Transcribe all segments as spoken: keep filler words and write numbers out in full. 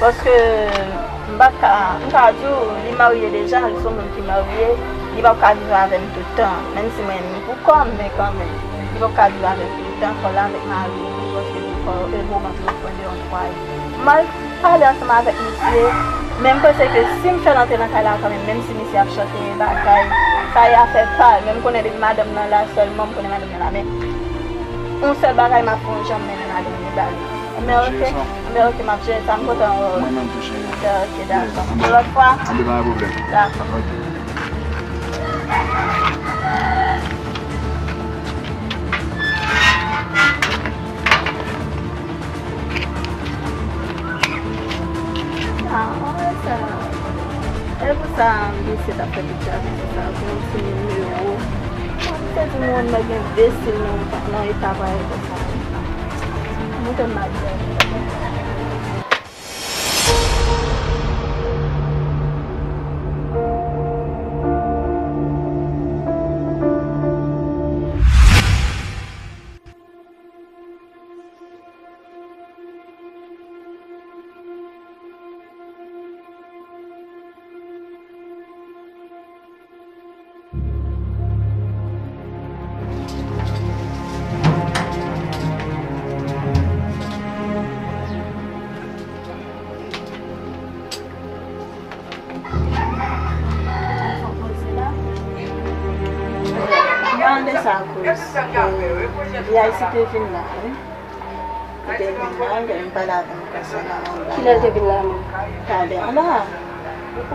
Paske m pa ka, m ka di w, li marye deja, li se yon moun ki marye, li p ap ka viv avè m tout tan. Menm si mwen renmen li pou kò m, men kanmenm, li p ap ka viv avè m tout tan, fò l avèk mari li, paske li fò, e moman ki pran de yon fwaye. M al pale ansanm avèk misye, men m panse ke si m fè l antre nan kay la kanmenm, menm si misye ap chante bagay, sa e afè pa l, men m konnen depi madanm nan la sèlman, m konnen madanm nan la, men yon sèl bagay m ap fè yon jan m mennen madanm nan ba li. Men oke, men oke, m ap jere sa, m kontan wè w. Mwen menm tou, cheri. Oke, dakò. Yon lòt fwa? Anben, pa gen pwoblèm. Dakò. Oke. Ah, mwen wè sa. E pou sa, misye t ap fè tout travèse sa pou yon ti nimewo. Mwen se di moun nèg enbesil nan, nan eta parèy konsa. Moute m madanm. Mande sa akoz, e, V I C te vin la, wi. Li te vin la, li te vin pale avè m konsènan manman. Kilè l te vin la menm? Talè a la.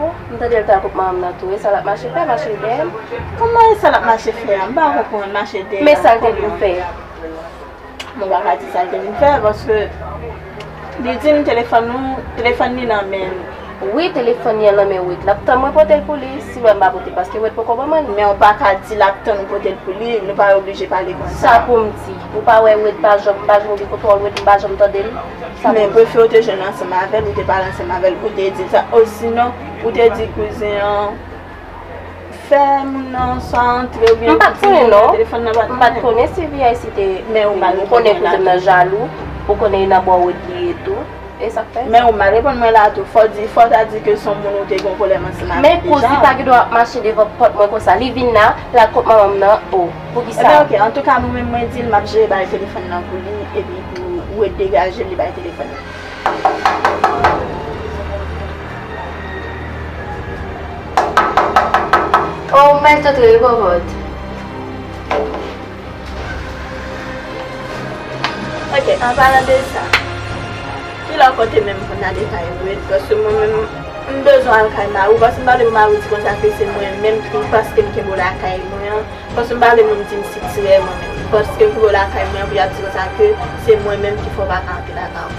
Oh, m tande l t al kot manman nan tou. E sa l ap mache fè, mache dèyè l? Kòman e sa l ap mache fè a? M pa konprann, mache dèyè l. Men sa l te vin fè. Mwen pa ka di sa l te vin fè, paske li di m telefòn ou, telefòn li nan men l. Wi, telefòn li an nan men Wade. L ap tann mwen pote l pou li, si lè m pa pote, paske Wade poko ban mwen l. Men w pa ka di l ap tann ou pote l pou li, nou pa oblije pale konsa. Sa pou m di? Ou pa wè Wade pa janm, m pa janm gen kontwòl Wade, m pa janm tande l? Sa pou m di? Men prefe w te jwenn ansanm avè l, ou te pale ansanm avè l, ou te di l sa, osinon, ou te di kouzen an, fè moun nan swa antre oubyen di moun nan telefòn nan pa t konnen. M pa t konnen si V I C te vini. Men ou mal reponn mwen la tou. Ou konnen kouzen m nan jalou, ou konnen e nan bò Wade li ye tou. E sa k fè? Men ou mal reponn mwen la tou. Fò di, fò ta di ke se yon moun ou te gen yon pwoblèm ansanm avè l deja. Men kouzen pa gen dwa ap mache devan pòt mwen konsa. Li vin la, l al kot manman m nan, o, poukisa? Ebyen, oke. Antouka, mwen menm, mwen di l m ap jere bay telefòn nan pou li, epi pou Wade degaje l, li bay telefòn nan. Oh, m mèt antre wi, kòkòt. Ok, an palan de sa, kilè w konte menm pou n ale kay Wade? Paske mwen menm, m bezwen al kay mari w, paske m pa vle pou mari w di konsa ke se mwen menm ki, paske m kenbe w lakay mwen an, paske m pa vle moun di m sitirè mwen menm, paske m kenbe w lakay mwen an, pou y ap di konsa ke se mwen menm ki fè w pa ka antre lakay w.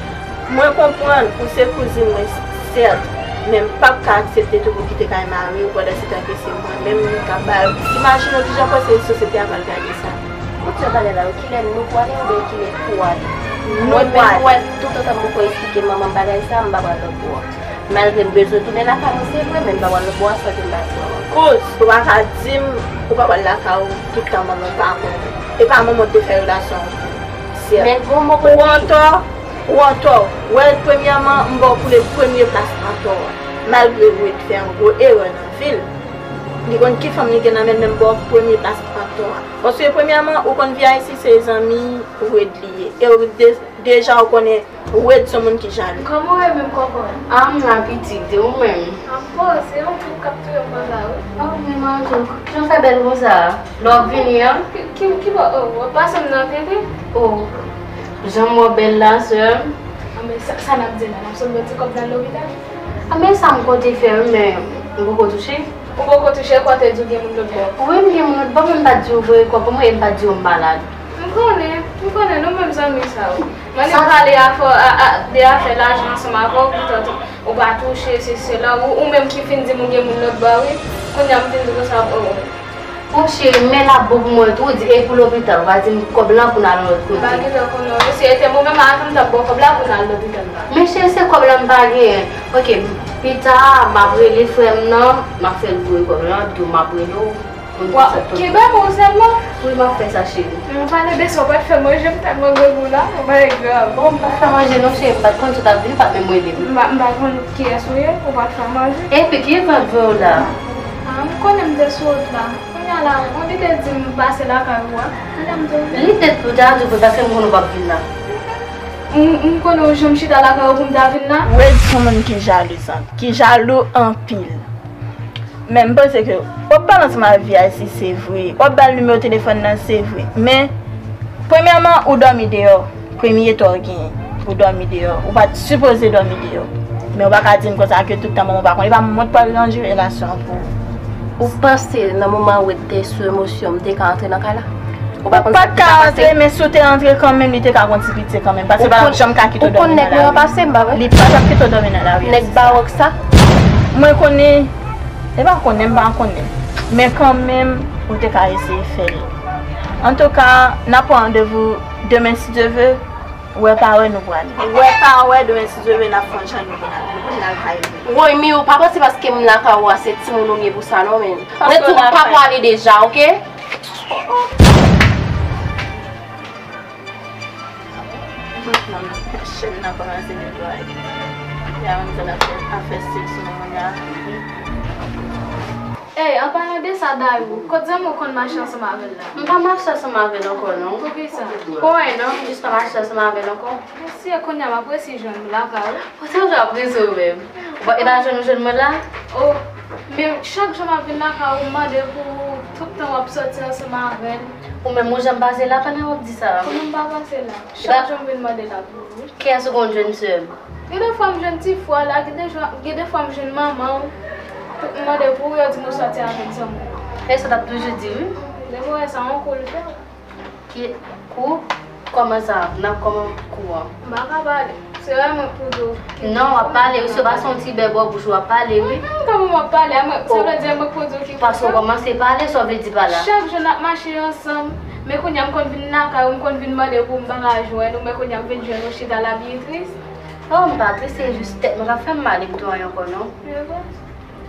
Mwen konprann ou se kouzin mwen, sèt, men m p ap ka aksepte tou pou w kite kay mari w pandan se tan ke se mwen menm ki ap ba l. Imajine w kijan w panse sosyete a pral gade sa. Ou di yon bagay la, wi, kilè nou pwale oubyen kilè pou ale? Nou pwale. Mwen menm, mwen, toutotan m poko eksplike manman m bagay sa, m pa pral lòt bò a. Malgre m bezwen tounen lakay mwen, se vre, men m pa pral lòt bò a san ke m pa di manman m. Kouz, ou pa ka di m ou pa pral lakay ou tout tan manman w pa konnen. E pa manman w te fè relasyon an pou ou. Sèt. Men gon mo pou di. Ou antò, ou antò. Wade, premyèman, m ba w pou le premye plas antò a. Malgre Wade fè yon gwo erè nan vi l, li konn ki fanm li gen nan men l, men m ba w premye plas antò a. Paske premyèman, ou konn V I C se zanmi Wade li ye. E ou de-, deja ou konnen Wade se yon moun ki jalou. Kòman w ye menm, kòkòt? Ah, m la pitit, e ou menm? Anfò, se yon twoup k ap touye m konsa, wi. Oh, men manzè, kijan w fè bèl konsa? Lè w ap vini an? Ki, ki, ki bò, oh, w ap pase m nan tete? Oh, jan m wè w bèl la, sè m. Ah, men sa, sa n ap di la, n ap sot bò ti kòb nan lopital? Ah, men sa m konte fè, wi, men m poko touche. Ou poko touche, kwa te di w gen moun lòt bò? Wi, m gen moun lòt bò, men m pa t di w voye kòb pou mwen, e m pa t di w m malad. M konnen, m konnen, nou menm zanmi sa yo. Mwen, nou pale afè, a, a, de afè lajan ansanm avè w, poutèt ou pa touche, se sela, ou, ou menm ki fin di m ou gen moun lòt bò, wi. Kounye a, m fin di konsa, o, o. Bon, cheri, men l ap bon pou mwen tou, di, e pou lopital, ou pa di m kòb lan pou n al yon lòt kote. M pa gentan konnen, wi. Si se te mwen menm, a, m t ap ba w kòb la pou n al lopital la. Men cheri, se kòb la m pa genyen. Ok, pita, m ap rele frè m nan, m ap fè l voye kòb lan, di w m ap rele w. Wa, kenbe men w sèlman. Wi, m ap fè sa, cheri. Men w pale de sa, w pa t fè manje, m tèlman grangou la, yon bagay grav. Bon, m pa t fè manje non, cheri, m pa t konn si w t ap vini, w pa t menm rele m. M pa, m pa konn kiyès ou ye, ou pa t fè manje. Epi, kiyès k ap voye w la? Ah, m konnen m te sou wout la. Kounye a la, yon lide di m pase lakay ou a. Kounye a m di w vini. Lide pou ta di w vre, paske m konnen w p ap vin la. M, m konnen w janm chita lakay ou pou m ta vin la. Wade se yon moun ki jalou, zanmi, ki jalou anpil. Men m panse ke w ap pale ansanm avèk V I C, se vre. W ap ba l nimewo telefòn nan, se vre. Men, premyèman, ou dòmi deyò. Premye tò w genyen, ou dòmi deyò. Ou pa t sipoze dòmi deyò. Men w pa ka di m konsa ke tout tan manman w pa konnen. E pa manman w t pral ranje relasyon an pou ou. Ou panse nan moman Wade te sou emosyon, m te ka antre nan kay la? Ou pa konn sa ki ta pase? Ou pa t ka rantre, men si w te rantre kanmenm, li te ka gon ti pitye kanmenm. Paske l pa t janm ka kite w dòmi nan lari. Ou konn nèg mwen an pase, m pa vre? Li pa t ap kite w dòmi nan lari. Nèg bawòk sa? Mwen konnen, e pa konnen, m pa konnen. Men kanmenm, ou te ka eseye fè l. Antouka, n ap pran randevou demen, si Dye ve. Wè pa wè, nou prale. Wè pa wè, demen, si Dye ve, n ap fè yon jan nou vin al, nou vin al kay li. Woy, mi, ou pa panse paske m lakay ou a, se timoun ou m ye pou sa, non, men. Mwen di w, m pa prale deja, oke? Chen nan kòmanse netwaye. Ya menm zòn afè, afè sèks nou menm la. Ey, an palan de sa, Dayou, kot zanmi w konn mache ansanm avè l la? M pa mache ansanm avè l ankò, non. Poukisa? Pou anyen, non, m jis pa mache ansanm avè l ankò. Mesye, kounye a m ap resi jwenn ou lakay ou. Ou toujou ap resi ou menm. Ou pa, e pa jwenn ou jwenn mwen la? Oh, men chak jou m ap vin lakay ou, m mande pou ou, tout tan w ap sòti ansanm avè l. Ou menm ou janm pase la pandan w ap di sa? Kòman m pa pase la? Chak jou m vin mande la pou ou. Kiyès ou konn jwenn sè m? Gen de fwa m jwenn ti frè w la, gen de jwa-, gen de fwa m jwenn manman w. M mande pou ou, yo di m ou sòti avèk zanmi w. E sa w t ap toujou di, wi. Depi w wè sa, yon kou l fè. Ki kou? Kòman sa? Nan kòman kou an? M pa ka pale. Se wè mwen k pou di w. Non, w ap pale, wi, se pa se yon ti bèbò bouch w ap pale, wi. Mm, mm, kòman m ap pale? A mwen, sa vle di a mwen k pou di w ki kou sa? Paske w kòmanse pale, sa w vle di pa la? Chak jou n ap mache ansanm. Men kounye a m konn vin lakay ou, m konn vin mande pou m pa ka jwenn ou, men kounye a m vin jwenn ou chita la byen tris. Oh, m pa tris, se jis tèt mwen k ap fè m mal, m tou anyen ankò non.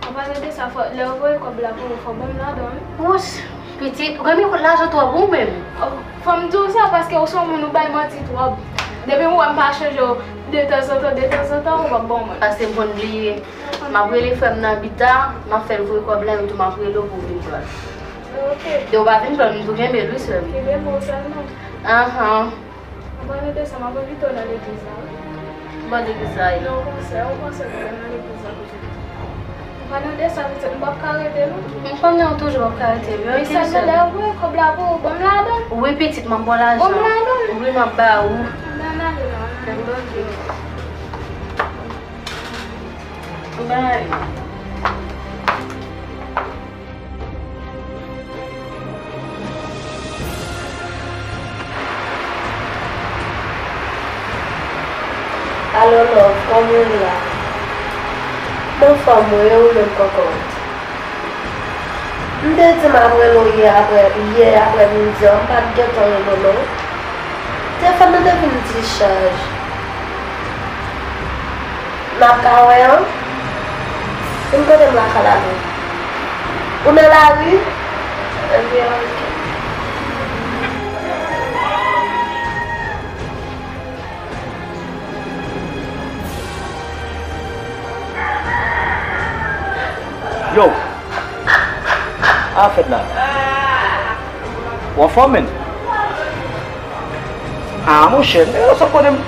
An palan de sa, fò, lè yo voye kòb la pou ou, fò w ban m ladan wi. Wouch, pitit, ou renmen kout lajan twòp ou menm. Oh, fò m di w sa, paske ou se yon moun ou bay manti twòp. Depi m wè m pa chanje w detanzantan, detanzantan, ou p ap ban mwen. Paske m konn bliye. M ap rele frè m nan bita, m ap fè l voye kòb la, epi tou m ap rele w pou w vin pran l. Ok. Depi w pa vin pran l, m tou kenbe l wi, sè m. Kenbe pou ou sèlman. Anhan. An palan de sa, m ap envite w nan legliz la wi. Bò legliz la ye? Nan yon konsè, yon konsè pou fè nan legliz la pou jodi. An palan de sa, pitit, m p ap ka rete non. M konnen w toujou p ap ka rete, wi. Men sèlman lè yo voye kòb la pou ou, ban m ladan. Wi, pitit, m ap ba w lajan. Ban m ladan. Wi, m ap ba ou. Ann ale non. Ann ale. Ann ale. Alo love, kòman w ye la? M anfòm wi, e ou menm kòkòt? M te di m ap rele w yè aprè, yè aprè midi an, m pa t gentan rele w non. Telefòn nan te vin dichaj. N ap ka wè an? Vin kote m lakay la non. Ou nan lari? Ebyen, ok. Yo! Sa k fèt la? Ou anfòm, menn? Ah, monchè, nèg yo sot konnen m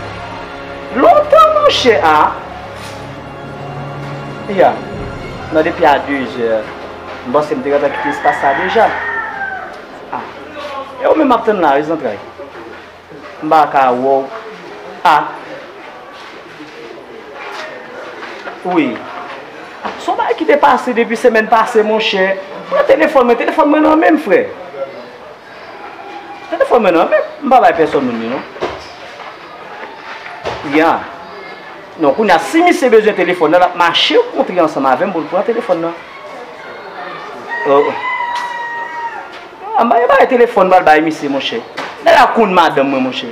lontan, monchè, ah. Ya, nan depi a de zè, m panse m te gentan kite espas sa deja. Ah, e ou menm m ap tann la, wi, zantray. M pa ka wè w. Ah. Wi. Se yon bagay ki te pase depi semèn pase, monchè. Pran telefòn mwen, telefòn mwen nan men m, frè. Telefòn mwen nan men m, m pa bay pèsonn moun li, non. Ya. Non, kounye a, si misye bezwen telefòn nan, l ap mache rankontre ansanm avè m pou l pran telefòn nan. Oh, oh. Ah, m pa gen bagay telefòn m pral bay misye, monchè. Nèg la konn madanm mwen, monchè.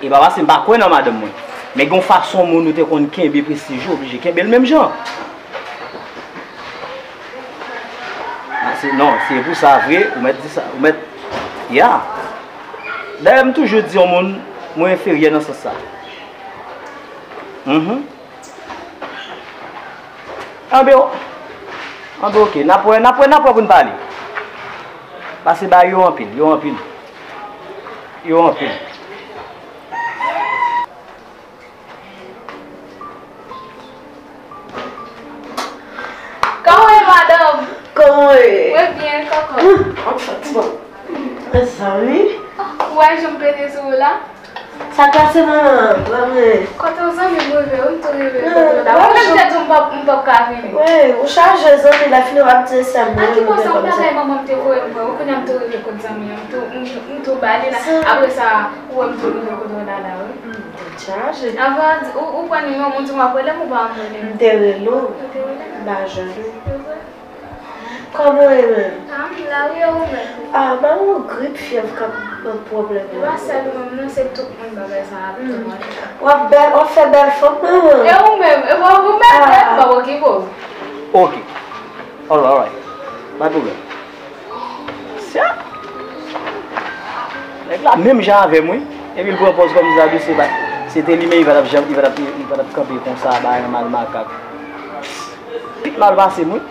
E pa paske m pa kwè nan madanm mwen. Men gen yon fason moun ou te konn kenbe prestij ou, oblije kenbe l menm jan. Se, non, se pou sa vre, ou mèt di sa, ou mèt, ya. Dayè, m toujou di yon moun, mwen enferyè nan sans sa. Mhm. Anben, anben, oke, n ap wè, n ap wè, n ap wè pou n pale. Pase ba yo anpil, yo anpil. Yo anpil. Kòman w ye, madanm? Kòman w ye? Mwen byen, kòkò. Hum, anfòm, bon. Mezanmi. Ou wè jan m pete sou ou la? Sa k pase, manman? Manman. Kote w, zanmi m? Rive wi, m tou rive kote w la. Ou menm te di w m p ap, m p ap ka vini. Wi, ou chaje, zanmi, lè fini w ap di sè m. A ki kote w bagay manman m te voye m wè ou, kounye a m tou rive kot zanmi an, m tou, m, m tou ba li la. Apre sa, ou wè m tou rive kote w la la, wi. Tèt chaje. Avan, ou, ou pran nimewo m, ou di m w ap rele m, ou pa janm rele m. M te rele w. Ou te rele m? M pa jwenn ou. Se vre? Kòman w ye menm? Ah, m la wi, e ou menm? Ah, m ap yon grip, fyèv k ap ban m pwoblèm. E pa sèl ou menm non, se tout moun bagay sa ap tounen. W ap bèl, w ap fè bèl fanm, manman. E ou menm? E bon, ou menm, ah, m p ap okipe w. Ok. Alright, alright. Pa pwoblèm. Sa. Nèg la menm jan avè m, wi. Epi l pran pòz kòmsi sa dous, se pa, se te li menm, li pa t ap janm, li pa t ap, li pa t ap kanpe konsa, bagay nan mal makak. Pit mal pase m, wi.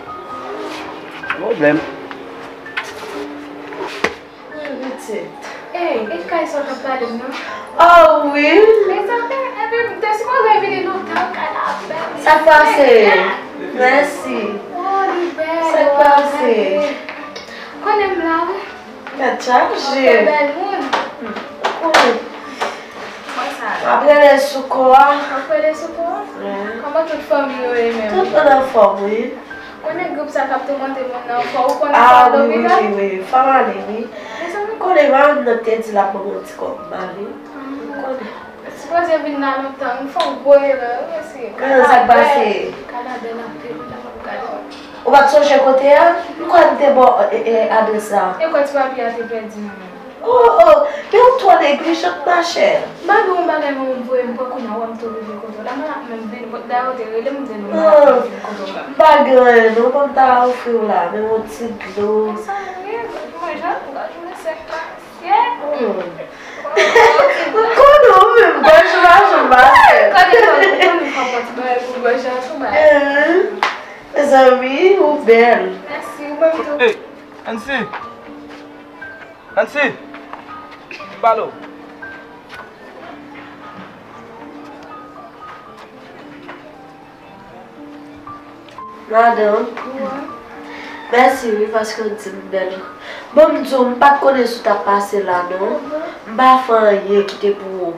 Pwoblèm. Wi, pitit. Ey, e kay sa w t ap pale m nan? Oh, wi. Mezanmi, epi m te sipoze vini lontan, kay la bèl. Sa k pase? Mèsi. Oh, li bèl. Sa k pase? Konnen m la, wi. Tèt chaje. Ou fè bèl moun. Ou konnen. Mwen sa la. M ap rele sou kò a. M ap rele sou kò a? Wi. Kòman tout fanmi yo ye menm? Tout moun anfòm, wi. Konnen grip sa k ap toumante moun nan, fò ou konnen sa w lopital? Ah, wi, wi, wi. Fò m ale, wi. Mezanmi. Konnen manman m nan te di l ap ban m yon ti kòb, m ale. Ah. Ou konnen. Sipoze vin la lontan, m fè yon gwo erè, wi, mesye. Kay la bèl. Kay la bèl anpil, wi, lè m ap gade. Ou pa t sonje kote a? M kwè m te ba w, e, e, adrès la. E kwè ti papye a te pèdi nan men m. Oh, oh, men ou twò neglijant, machè. M pa gen yon bagay manman m voye m pran kounye a, ou wè m tou rive kote w la, m ap menm vini, dayè ou te rele m, m te di w m ap vini kote w la. M pa gen anyen non, ban m ta ofri w la, menm yon ti dlo. Sa m ye, gòj mwen jan, gòj mwen sèk la, mesye. Oh. M konnen w menm, gòj ou pa janm pa sèk. Konnen fò, konnen fò pran ti bagay pou gòj la, tou bagay. Eh, mezanmi, ou bèl. Mèsi, ou menm tou. Hey, Ansi! Ansi! Pale w. Madanm. Wi. Mèsi wi, paske w di m bèl. Bon, m di w, m pa t konnen si w t ap pase la, non. M pa fè anyen ki te pou ou.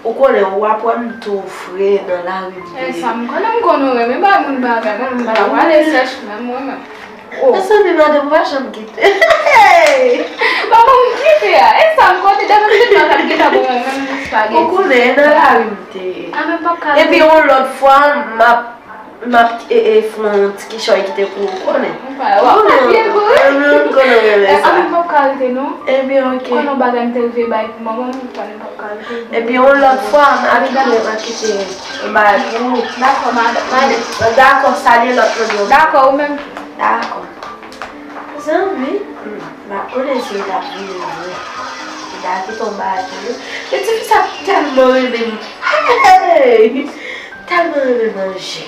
Ou konnen, w ap wè m tou fre nan lari m te ye. E sa m konnen, m konnen w renmen bay moun bagay, mwen menm m pa t ap prale sèch menm, mwen menm. Oh. Mezanmi, madanm, ou pa janm kite. Manman m kite a. E sa m konnen, depi m te pa ka kite a, bon, mwen menm, m pa gen. Ou konnen, nan lari m te ye. A, men m p ap ka. Epi yon lòt fwa, m ap, m ap, e, e, fè yon ti kichòy kite pou ou konnen. M pa, w ap pale vre. M konnen w renmen sa. A, men m p ap ka rete, non. Ebyen, ok. Konnen yon bagay m te rive bay pou manman m, konnen m p ap ka rete. Epi yon lòt fwa, m ap kite, m ap kite yon bagay pou ou. Dakò, madanm, m ale. Dakò, salye lòt moun yo. Dakò, ou menm. Dakò. Zanmi, m pa konnen si l t ap vini vre. Li ta kite yon bagay pou li. Men tifi sa tèlman renmen m. Hey! Tèlman renmen manje.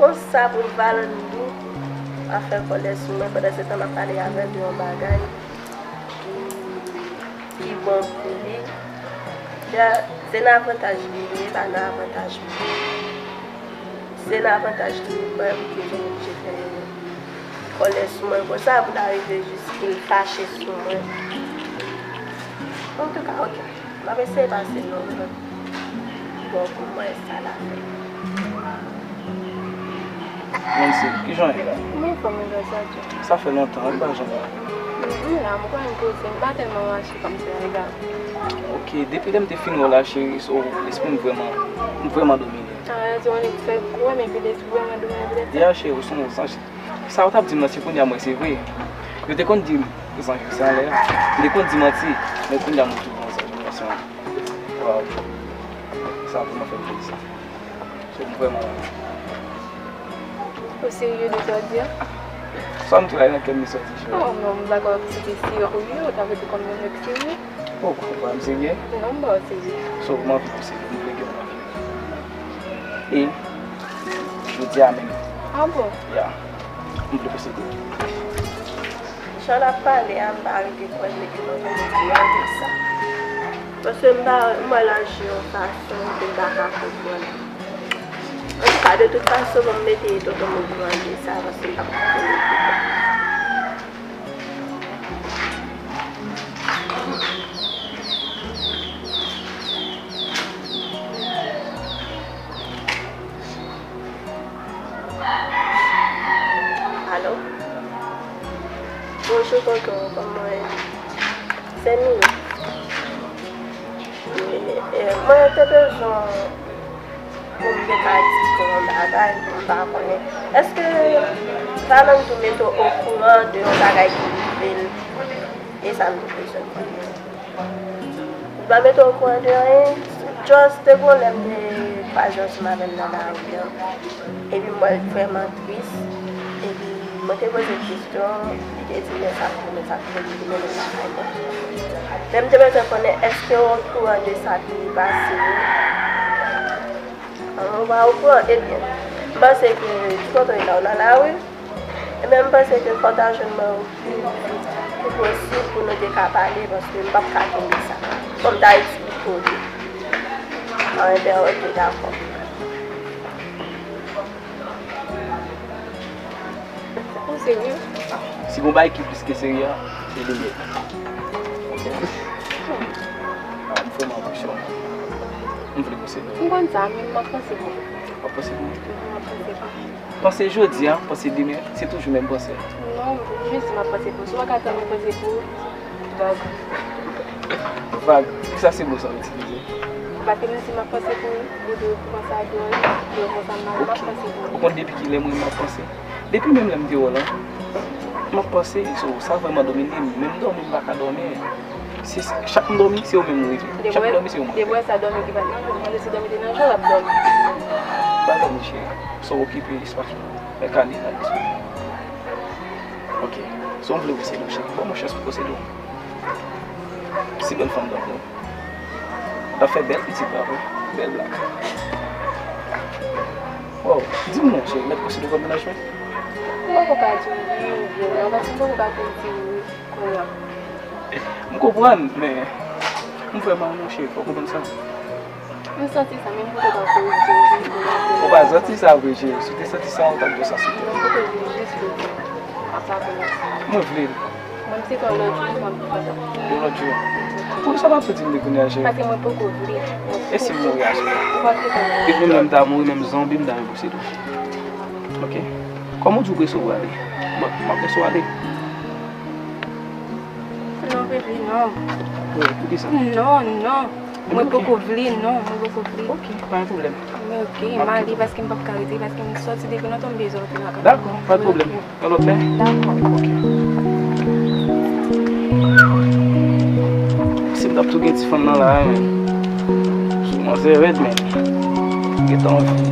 Konsa pou Valando pa fè kòlè sou mwen, pandan se tan m ap pale avè l de yon bagay ki, ki bon pou li. Ya, se nan avantaj li ye, pa nan avantaj mwen. Se nan avantaj li mwen pou ke li oblije fè kòlè sou mwen konsa, pou l arive jis pou l fache sou mwen. Antouka, ok. M ap eseye pase lontan. Bon, pou mwen, sa l ap fè. Nancy, kijan w ye la? Mwen anfòm, e grasa Dye. Sa fè lontan, wi, m pa janm wè w. M la, m kwè m poze, m pa tèlman mache kòmsi Aida. Ok, depi lè m te fin wè w la, cheri, so, lespri m vrèman, m vrèman domine. Ah, yo di w nèg fè pwoblèm, epi lespri vrèman domine, epi lè... Ya, cheri, ou se yon zanj. Sa ou t ap di m nan, se kounye a m wè se vre. Yo te konn di m zanj yo se anlè a. Yo te konn di manti, men kounye a m retwouve yon zanj nan. Waw. Sa vrèman fè m plezi. So, m vrèman... Ou serye de sa w di a? Sa m di la, e nan kè m li soti, cheri. Oh non, m pa kwè w se te serye pou li, ou ta vle pou kòm yon nèg serye. Oh, ou kwè m serye? Non, m pa wè w serye. So, m anvi pou serye, m vle gen yon anvi. E jodi a menm. Ah bon? Ya. M vle pou serye. Jan l ap pale a, m pa rive kwè m mete tonton Mouti nan sa. Paske m pa, m wè l aji yon fason ke m pa ka konprann. Antouka, de tout fason, ban m mete tonton Mouti nan sa, paske m p ap konprann li. Alo? Bonjou, tonton, kòman w ye? Se Mimi. Wi, e, mwen te bezwen pou m te ka di w yon bagay, m pa konnen. Èske Valentin mete w okouran de yon bagay ki rive l? E sa m te bezwen konnen. Li pa mete w okouran de anyen. Just te gon lè m te kwaze ansanm avè l nan lari an. Epi m wè l vrèman tris. Epi mwen te poze l kesyon, li te di men sa pou men sa pou men, li te mennen l lakay mwen. Men m te bezwen konnen èske w okouran de sa ki pase yo? An, ou pa okouran? Ebyen, m panse ke ti tonton Ida w nan lari. Ebyen, m panse ke fò w ta jwenn mwen pi vit, pi posib pou nou te ka pale, paske m p ap ka kenbe sa. Fò m ta eksplike w li. An, ebyen, ok, dakò. Ou serye? Si gon bagay ki plis ke serye a, se li menm. Ok. Ah, m fè m anpresyon. M vle posede w. M konn sa, men m ap panse pou ou. W ap panse pou mwen? Mhm, m ap panse pou ou. Panse jodi a, panse demen, se toujou menm panse a. Non, jis m ap panse pou ou. Si w pa ka tann mwen panse pou ou, vag. Vag. Kisa se mo sa w itilize? Paske menm si m ap panse pou ou, ou dwe kòmanse a dòmi, dòmi konsa m ap panse pou ou. Ou konn depi kilè mwen m ap panse? Depi menm lè m te wè w lan, m ap panse, so, sa vrèman domine m. Menm dòmi, m pa ka dòmi. Se, se, chak m dòmi, se ou menm m reve. Chak m dòmi, se ou m reve. Depi w wè sa dòmi ki pa t nan je w, mande si dòmi te nan je w, w ap dòmi. Pa dòmi, cheri. So, okipe espas ou. Mwen ka li nan lespri. Ok. So, m vle posede w, cheri. Ban mwen chans pou posede w. Si bèl fanm dòmi. L ap fè bèl pitit, bravo. Bèl blak. Wow, di m non, cheri, mèt posede w kòm mennaj mwen? M poko ka di w wi oubyen non, paske m poko ka tou di w wi kounye a. M konprann, men m vrèman renmen w, cheri, fò w konprann sa. M santi sa, men m poko ka tou di w wi kounye a. Ou pa santi sa vre, cheri. Si w te santi sa, ou t ap di w sa sou. Non, m poko di w jis kounye a. Sa kounye a. Mwen vle l. Mwen se pou lòt jou, m ap di konsa. Pou lòt jou. Poukisa w pa tou di m li kounye a, cheri? Paske mwen poko vle. E si m mouri a sou? Ou pa vle pa mouri. Depi menm lè m ta mouri, menm zonbi, m ta repouse tou. Ok. Kòman w di w prese w ale? Bon, m ap prese w ale. Non, baby, non. Wi, poukisa? Non, non. Mwen poko vle, non, mwen poko vle. Ok, pa gen pwoblèm. Men ok, m ale paske m p ap ka rete, paske m sòti depi lontan m bezwen antre lakay mwen. Dakò, pa gen pwoblèm. Yon lòt lè? Dakò. Ok. Si m t ap tou gen ti fanm nan la, men. Sou manzè rèd, men. Gentan anvi.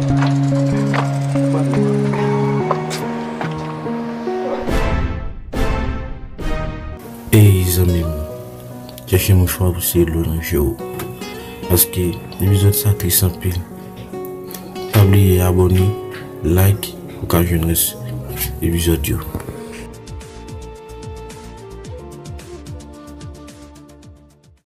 Ey, zanmi m, chèche mouchwa pou seye dlo nan je w. Paske epizòd sa tris anpil. Pa bliye abòne, like, pou w ka jwenn rès epizòd yo.